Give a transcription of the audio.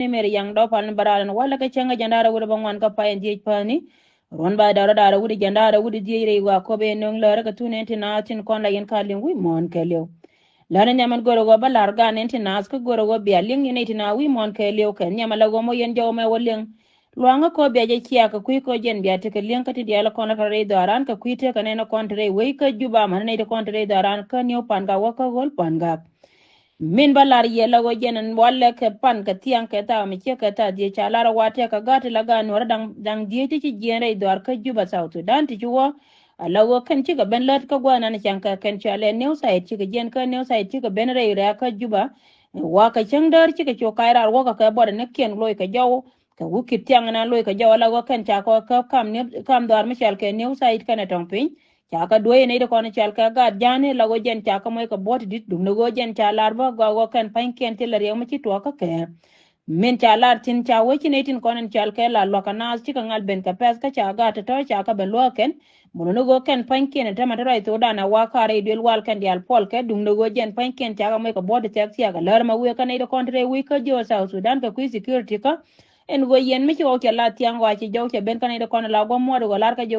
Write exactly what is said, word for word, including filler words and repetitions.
ni Meri Yaŋ Dɔw Pal ni Baral ni walɛ kɛ cäŋ kɛ jɛn da̱rɛ wut bä ŋuan kä pay in dhiec päni. Ruɔ̱n ba da̱rɛ da̱rɛ wut jɛn da̱rɛ wut dhiec rɛy wa köp in nöŋ lärä kɛ tun in ti naath tin kɔn la yɛn ka liŋ wi̱i̱ muɔ̱ɔ̱n kɛɛliw. Lärä nhiam in görä ɣöö bä la̱r gan in ti naath kä görä ɣöö bia liŋ in in ti naath wi̱i̱ muɔ̱ɔ̱n kɛɛliw kɛn nhiam ala ɣöö mɔ yɛn jɔw mɛ wä liŋ. Luaŋä kɔ bia jɛ ciak kɛ kui̱ kɔ jɛn bia tekɛ liɛŋ kä ti diaal kɔn kä rɛy dhɔaran kɛ kui̱ tekɛ nɛn kɔn te rɛy wec kä Juba mani nɛy ti kɔn te rɛy dhɔaran kä New Pangak wä kä Old Pangak. Min bä lar yɛ la ɣöö jɛn ɛn walɛ kɛ pan kɛ thiaŋ kɛ thaak mi ciek kɛ thaak dhiec ca lar ɛ wa tɛk kɛ gaat ti la gaat nuɔrä daŋ daŋ dhiec ti ci jiɛn rɛy dhɔar kä Juba South Sudan ti ci wä. Ala ɣöö kɛn cikɛ ben lät kä gua̱a̱th nan cäŋ kɛ kɛn cɔalɛ New Site cikɛ jiɛn kä New Site cikɛ ben rɛy rɛ̈ɛ̈k kä Juba. Wa kɛ cäŋ däär cikɛ cu kac raar wäkɛ kɛ buɔt ɛ ni kiɛn loc kɛ jɔw. Kɛ wä kit thiaŋ ɛn an loc kɛ jɔw ala ɣöö kɛn ca kɔ käp kam ni kam dhɔaar mi cɔal kɛ New Site kɛnɛ tɔŋ piny. Ca kɛ duɔ̱c ɛn i̱ ti kɔn cɔal kɛ gaat ja̱a̱ni la ɣöö jɛn ca kɛ moc kɛ buɔ̱t ti di̱t duŋdɛ ɣöö jɛn ca lar bä gɔaa ɣöö kɛn pa̱nykiɛn ti la riɛk mi ci tuɔɔk kä kɛ. Min ca lar thi̱n ca wee ci nɛy tin kɔn in cɔal kɛ la luakä naath cikɛ ŋa̱l ben kɛ pɛ̈th kä ca gaat tɔ̱tɔ̱ ca kɛ ben luäk kɛn. Mun ni ɣöö kɛn pa̱nykiɛn in tämɛ ti ruac thokdan a wa ka̱r rɛy duël wal kɛn diaal puɔl kɛ duŋdɛ ɣöö jɛn pa̱nykiɛn ca kɛ moc kɛ buɔ̱t ti thiak thiak a lär ma wëë kä nɛy ti kɔn ti rɛy wec kä jiö South Sudan kɛ kui̱ security kä. Ɛn ɣöö yɛn mi ci ɣɔw cɛ la thiaŋ ɣɔaa ci jɔw cɛ ben kä nɛy ti kɔn la gua̱m muɔt ɣöö lar kä jɛ